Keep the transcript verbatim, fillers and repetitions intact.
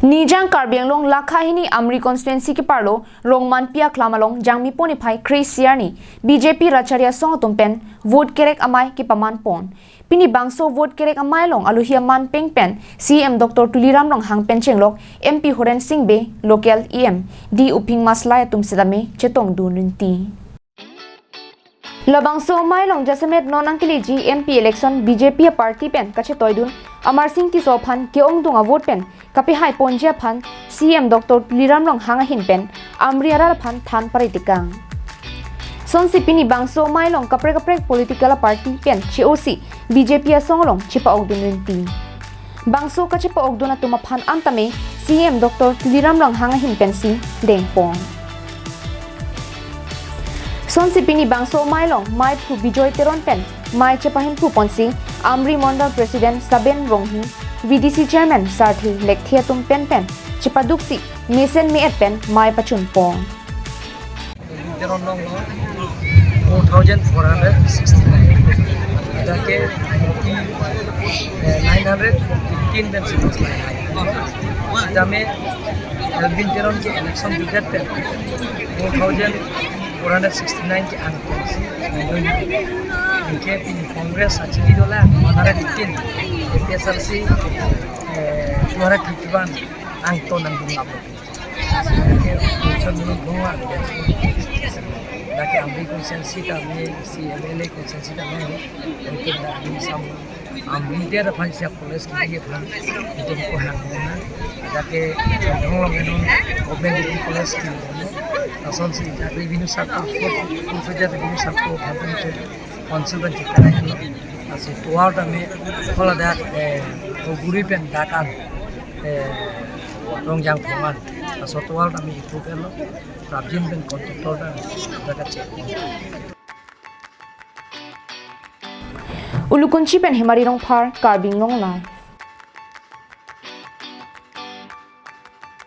Nijang Karbi Anglong lakha hini Amri constituency keparlo Rongmanpi aklam along Jangmi pon niphai kre-isi arni B J P Rachari asong atum pen vote kerek amei kepaman pon. Pini bangso vote kerek amei along alohi aman peng pen C E M Doctor Tuliram Ronghang pen chenglok M P Horen Sing Bey, local E M D Uphing Maslai atum setame chetongdun rinti. Labangso amei along jasemet non angkeleji M P election B J P aparty pen kachetoidun Amarsing Tisso aphan ke-ongdung avote pen kapehai ponji aphan C E M Doctor Tuliram Ronghang ahin pen Amri arat aphan than paritikang. Sonsi pini bangso amei along kaprek kaprek political aparty pen che-osi B J P asong along chepa-okdun rinti. Bangso kachepa-okdun atum aphan antame C E M Doctor Tuliram Ronghang ahin pensi dengpon. Sonsi pini bangso amei along meiphu Bijoy Teron pen mei chepahemphu ponsi Amri Mondal President Saben Ronghi, V D C Chairman Sarthe Lekthe atum pen pen chepaduksi mesen me-et pen mei pachunpon. Teron along lo four thousand four hundred sixty-nine. Adake ninety, eh, nine hundred fifteen pen si maslai hai. Sitame Elwin Teron ke election ticket pen four thousand four hundred sixty-nine ke angkon si. Anke pini Congress achili dolang one hundred fifteen, A P H L C, eh, two hundred fifty-one angton nangdun ap. Lake Amri constituency tame, si M L A constituency tame, mungkin dak ini sam Amri dia dapat siap college ke dia pun itu ko hang mana. Lake Changthong along itu government degree college ke dia. Lasonsi dak revenue circle, full fledged revenue circle, council pen check kara hai. Lasi tovar tame, kalau dak, eh, Oguri pen dak an, eh, Rongjang Phongan. Laso tovar tame itu kan lo, Prabjin pen contractor dan dak check. Ulukunchi pen Hemari Rongphar, Karbi Anglong Live.